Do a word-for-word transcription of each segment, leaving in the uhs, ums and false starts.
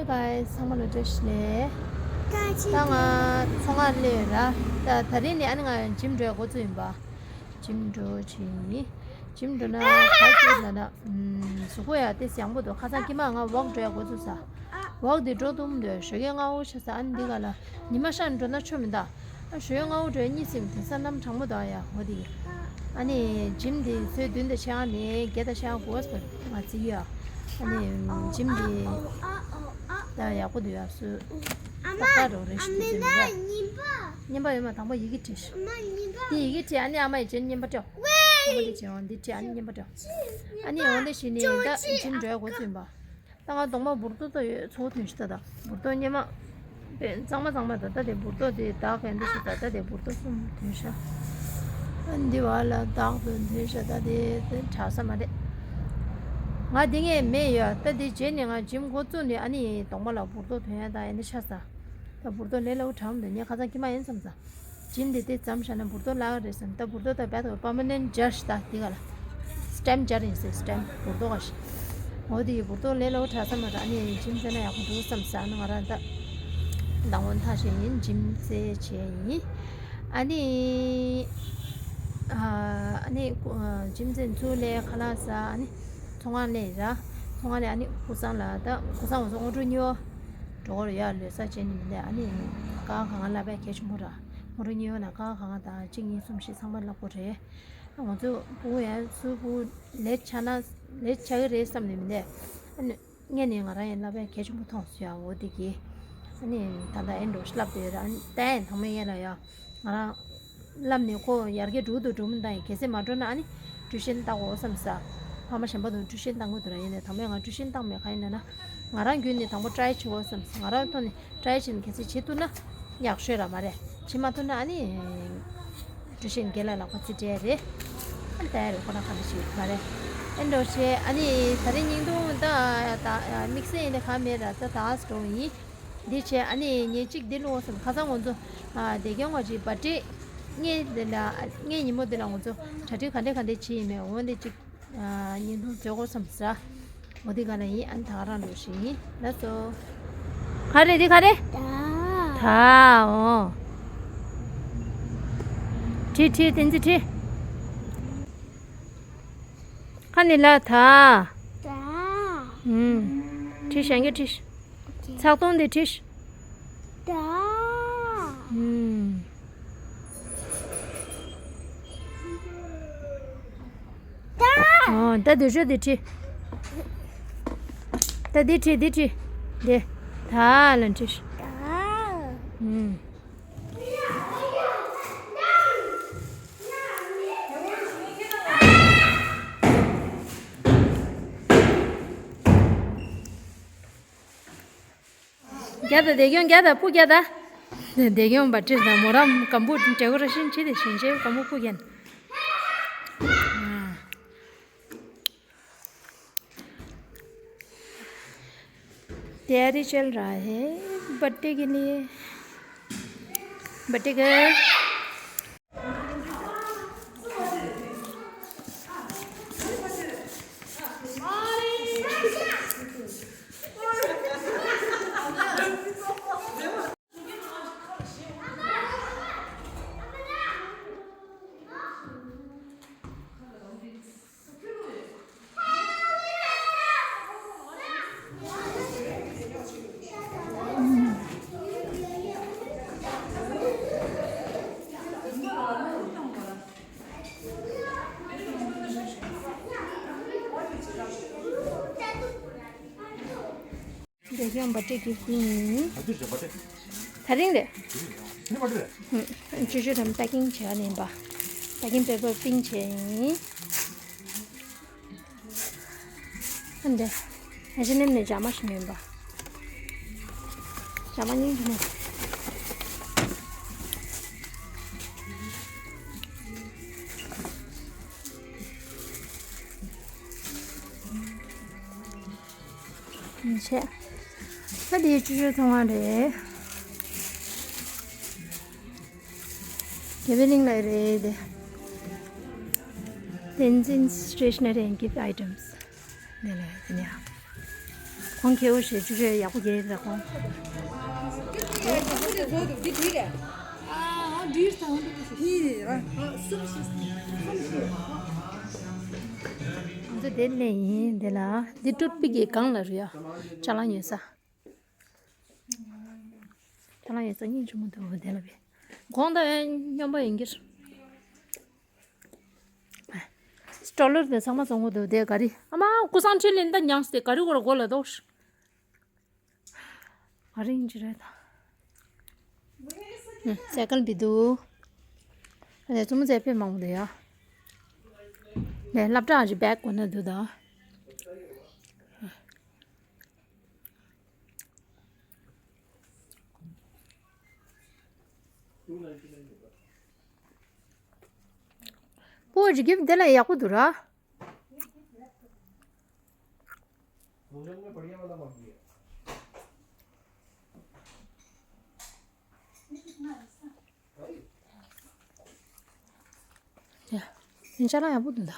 ཀའི་ཚང་མ་ལ་བཀྲ་ཤིས་བདེ་ལེགས། ད་ང་ཚོང་ཁང་སླེབས་ར། ད་ད་རིང་ནས་ཨ་ནི་ང་ཇིམ་འགྲོ་ཡ་འགོ་བཙུགས་ཡིན་པ། ཇིམ་འགྲོ་བྱེད་ཡིན། ཇིམ་འགྲོ་ན་ག་རེ་བྱེད་ལབ་ན། ཨུམ། གཟུགས་པོ་ཡ་དེ་ཡང་པོ་འདུག་ཁ་སང་ཁྱི་མ་ང་ཝོག་འགྲོ་ཡ་འགོ་བཙུགས་ས། ཝོག་དེ་འགྲོ་ཐུབ་མི་འདུག་ཞོགས་ཀས་སྔ་པོ་ཆགས་ས། ཨ་ནི་འདི་ག་ལ་ཉི་མ་ཤར་འགྲོ་ན་ཆོ་མི་འདུག་ཨ་ཞོགས་ཀས་སྔ་པོ་འགྲོ་ཡ་གཉིད་སད་དེང་སང་གནམ་གྲང་མོ་འདུག་ཡ་འོ་དེ་གི། ཨ་ནི་ཇིམ་དེ་ཚོད་བདུན་དང་ཕྱེད་ཀ་ནས་བརྒྱད་དང་ཕྱེད་ཀ་འགོ་ས་ང་བརྩི་གི་ཡ། ཨ་ནི་ཇིམ་དེ་ད་ཡག་པོ་འདུག་ཡ། སུ་ཏག་ཏག་རོགས་རེ་ཞིག་འདུག་ཟེར་མི་འདྲ། བརྙན་པ་ཡོད་མ། དང་པོ་ཡི་གེ་བྲིས། འདི་ཡི་གེ་བྲིས། ཨ་ནི་ཨ་མ་ཡི་ཇིན་བརྙན་པ་སྤྲོ། དང་པོ་འདི་བྲིས་འོང་། འདི་བྲིས། ཨ་ནི་བརྙན་པ་སྤྲོ། ཨ་ནི་འོང་དེ་བྱས་ནས་ད་ཇིམ་འགྲོ་ཡ་འགོ་བཙུགས་ཡིན་པ། ད་ང་གདོང་པ་འབུར་ཏོག་ཏོ་ཡོད། ཚོ་ཐོན་ཤི་ད། ད་འབུར་ཏོག་སྙེ་མ་པས་གཙང་མ་གཙང་མ་ད། ད་དེ་འབུར་ཏོག་དེ་དག་གན་དེ་ཤི་ད། ད་དེ་འབུར་ཏོག་གསུམ་ཐོན་ཤ། ཨ་འདི་བ་ལ་དག་ཏུ་ཐོན་ཤ། ད་དེ་དེ་དྲག་ས་མ་རེད། ང་དེ་ངས་མེད་ཡོད། ད་དེ་རྗེས་ནས་ང་ཇིམ་འགོ་བཙུགས་ནས་ཨ་ནི་གདོང་པ་ལ་འབུར་ཏོག་ཐོན་ཡ་ད་ཡ་འདི་ཤ་ས། ད་འབུར་ཏོག་ལས་སླ་པོ་དྲག་མི་འདུག་ངས་ཁ་སང་ཁྱི་མ་ཡིན་བསམ་ས། ཇིན་དེ་དེ་ཙམ་བཞག་ན་འབུར་ཏོག་ལ་རེད་བསམ། ད་འབུར་ཏོག་ད་བད་དོ་པར་མ་ནན་ཊི་ཇར་ད་དེ་ག་ལ་སི་ཊེམ་ཊི་ཇར་ཡིན་ཟེར། སི་ཊེམ་ཊི་འབུར་ཏོག་ག་ཞིག་འོ་དེ་ཡི་འབུར་ཏོག་ལས་སླ་པོ་དྲག་ས་མ་རེད། ཨ་ནི་ཇིམ་རྩེ་ན་ཡག་པོ་འདུག་བསམ་ས། ཨ་ནི་ང་རང་ད་མདང་དགོང་ཐག་བཅད་ཡིན། ཇིམ་རྩེ་བྱས་ཡིན། ཨ་ནི་ཨ་ནི་ཇིམ་རྩེ་ཚུར་ལས་ཁ་ལག་ཟ། ཨ་ནི་ཚོང་ཁང་ལས་ར། ཚོང་ཁང་ལས་ཨ་ནི་ཀུ་སང་ལ། ད་ཀུ་སང་འོ་ཚོ་སྔོ་འབྲུ་སྨྱོ་འགྲོ་གི་རེད་ཡ། ལོས་ས་བྱས་ནི་མི་འདུག་ཨ་ནི་ཀ་ག་ང་ལ་བས་གལ་ཆེན་པོ་ར། སྔོ་འབྲུ་སྨྱོ་ན་ཀ་ག་ང་དང་གཅིག་གཉིས་གསུམ་བཞི་ཚང་མ་ལ་གོ་རེད། ང་ཚོ་བུ་ཡང་སུ་བུ་ལས་ཆགས་ན་ལས་ཆགས་ཀྱི་རེད་བསམ་ནས་མི་འདུག་ཨ་ནི་ངས་ནི་ང་རང་ཡང་ལབ་ཡ་གལ་ཆེན་པོ་མཐོང་སོང་ཡ། འོ་དེ་གི་ཨ་ནི་ད་ལྟ་ཨེ་འགྲོ་ཤི་ལབ་དེ་ར། ཨ་ནི་ད་ཡང་དང་མོ་ཡན་ལ་ཡ་ང་རང་ལབ་ནས་ཁོ་ཡར་རྒྱས་འགྲོ་འདུག་འགྲོ་མི་འདང་ཡིན། གལ་སྲིད་མ་འགྲོ་ན་ཨ་ནི་ཊུ་ཤན་བཏང་དགོས་བསམ་ས། ཕ་མ་གཞན་པ་དང་ཊུ་ཤན་བཏང་དགོས་འདུག་ར། ཡིན་ནའི་དང་མོ་ཡང་ང་ཊུ་ཤན་བཏང་མེད། ག་ཡིན་ན་ན་ང་རང་རྒྱུན་ནས་དང་པོ་ཊ་རའི་བྱེད་དགོས་བསམ་ས། ང་རང་ཐོག་ནས་ཊ་རའི་བྱས་ནས་གལ་སྲིད་བྱེད་ཐུབ་ན་ཡག་ཤོས་ར་མ་རེད། བྱེད་མ་ཐུབ་ན་ཨ་ནི་ཊུ་ཤན་རྒན་ལགས་ལག་པ་རྩིས་སྤྲད་རེད། ཨ་ནི་ད་ཡ་རེད། ཁོ་ན་ག་འདྲ་ཞིག་མ་རེད། ཨེ་འགྲོ་བྱས་ཨ་ནི་ད་རེས་ཉིན་ཐུང་ད་ད་དམིགས་བསལ་ཡིན་ནའི་ག་མེད་ར། ད་ད་འགྲོ་ཡིན། འདི་བྱས་ཨ་ནི་ཉིན་གཅིག་འདི་ལོག་སོང་། ཁ་སང་ང་ཚོ་ཨ་བདེ་སྐྱོང་བ་ཅིག་བར་ཊེ་ངའི་འདི་ལ་ངའི་ཉིན་མོ་འདི་ལ་ང་ཚོ་གྲ་སྒྲིག་ག་འདྲ་ག་འདྲ་བྱས་ཡིན་མེད། འོ་འདི་གཅིག་ཨ་ཉིན་ཐུང་བཟོ་དགོས་བསམ་ས། འོ་འདི་ག་ལ་ཡིན། ཨ་ནི་ད་ག་རང་འགྲོ་ཞིག་ཡིན་ལ་སོ། ག་རེ་འདི་ག་རེ། ད། ད་འོ། ཁྲིད་ཁྲིད་བསྟན་འཛིན་ཁྲིད། ཁ་ནི་ལ་ད། ད། ཨུམ། ཁྲིད་ཤང་གི་ཁྲིད། ཚགས་དོང་དེ་ཁྲིད། ད། ཨུམ། ད། ཨོ་ད་དུ་ཤོ་དེ་ཁྲིད། ད་དེ་ཁྲིད་དེ་ཁྲིད། དེ། ད་ལ་ཁྲིད། ད། ཨུམ། རྒྱ་ད་བདེ་སྐྱོང་རྒྱ་ད་སྤུ་རྒྱ་ད། བདེ་སྐྱོང་བ་ཁྲིད་ད་མོ་རང་གམ་བུ་འདྲ་གོ་ར་ཤིན་ཁྲིད་དེ་ཤིན་ཆེ་གམ་བུ་སྤུ་རྒྱ། तैयारी चल रहा है बर्थडे के लिए। Birthday girl. རྒྱལ་ཡོངས་བར་ཊེ་གི་ཀུན། ད་རིང་རེད། ཆུ་ཆུ་དམ་པེ་ཀིང་བྱས་ནས་པ། པེ་ཀིང་པེ་པར་པིང་བྱས་ཡིན། ཨ་འདྲ། ཨ་ཅེ་ནེམ་ནས་ཇ་མ་ཞིག་ཉོས་པ། ཇ་མ་ཉིན་གྱི་ནས། ཆེ། ད་དེའི་ཆུ་ཆུ་ཚོང་བ་རེད། དེ་བེ་ལིང་ལ་རེད་དེ། Tenzin Stationery and Gift Items. དེ་ལ་དེ་ནས། ཁོང་ཁེ་བོ་ཞེས་བཅུ་རེ་ཡག་པོ་རྒྱག་ཡིན་ད་ཁོང་། ང་ཚོ་དེ་ནས་ཡིན་དེ་ལ་འདི་ཏུཏ་པིག་གི་སྒང་ལ་རེད་ཡ། ཅ་ལག་ཉོ་ས། ཅ་ལག་ཉོ་ས་སྙིང་རྗེ་མོ་འདུག་དེ་ལ་བས། གོང་ད་ཡང་སྨྱོན་པ་ཡིན་གྱི། སྤྲོ་ལོར་དེ་ཚང་མ་བཙོང་གི་འདུག་དེ་ག་རི་ཨ་མ་ཀུ་སང་ཁྲིད་ལིན་ད་མྱངས་ཏེ་ག་རི་གོ་ར་གོ་ལ་དོག་ཤི། ཨ་རིང་ཅི་རེད་ད། སའི་ཀལ་བི་འདུག་ཨ་ནེ་བཙུན་མོ་ཚེ་དཔེ་མང་པོ་འདུག་ཡ། ནས་སློབ་གྲྭ་ཨ་ཅི་བེག་གོ་ན་འདུག་ད། པོ་ཅི་གིབ་དེ་ལ་ཡག་པོ་འདུག་ར། ཡ། ཡིན་ཆ་ལ་ཡག་པོ་འདུག་ད།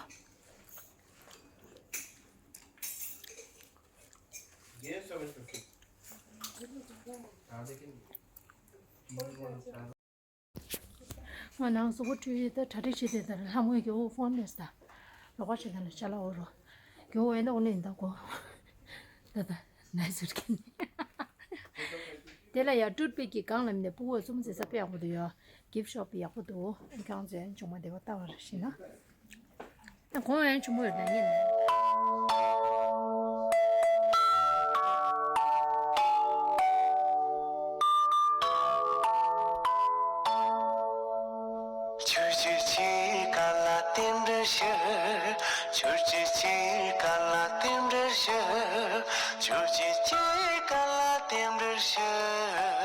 ང་ནང་སུ་གོ་ཁྲུས་ཡོད་ད་གྲ་སྒྲིག་བྱེད་དེ་ད་ལྷ་མོའི་གི་འོ་ཕོན་རེད་ད། ལོག་པ་བྱེད་ད་ལ་ཅ་ལག་འོ་རོ། གི་འོ་ཨེ་ད་འོ་ནས་ཡིན་ད་གོ། ད་ད་ནའི་སུར་གི་ནི། དེ་ལ་ཡ་ཏུཏ་པིག་གི་སྒང་ལ་མིན་ནས་སྤུ་གུ་བཙུན་མོ་ཟེར་ས་དཔེ་ཡག་པོ་འདུག་ཡ། གིབ་ཤོབ་ཡག་པོ་འདུག་ཁྱོད་ཚོས་བྱུང་མ་བདེ་བ་ལྟ་བར་ཤི་ན། ད་གོང་ཡང་ཆུང་མོ་ཡོད་ན་ཉན་ནས། ཆུ་ཆུ་ཆུ་ཀ་ལ་རྟེན་འབྲེལ་ཞུ། ཆུ་ཆུ་ཆུ་ཀ་ལ་རྟེན་འབྲེལ་ཞུ། ཆུ་ཆུ་ཆུ་ཀ་ལ་རྟེན་འབྲེལ་ཞུ།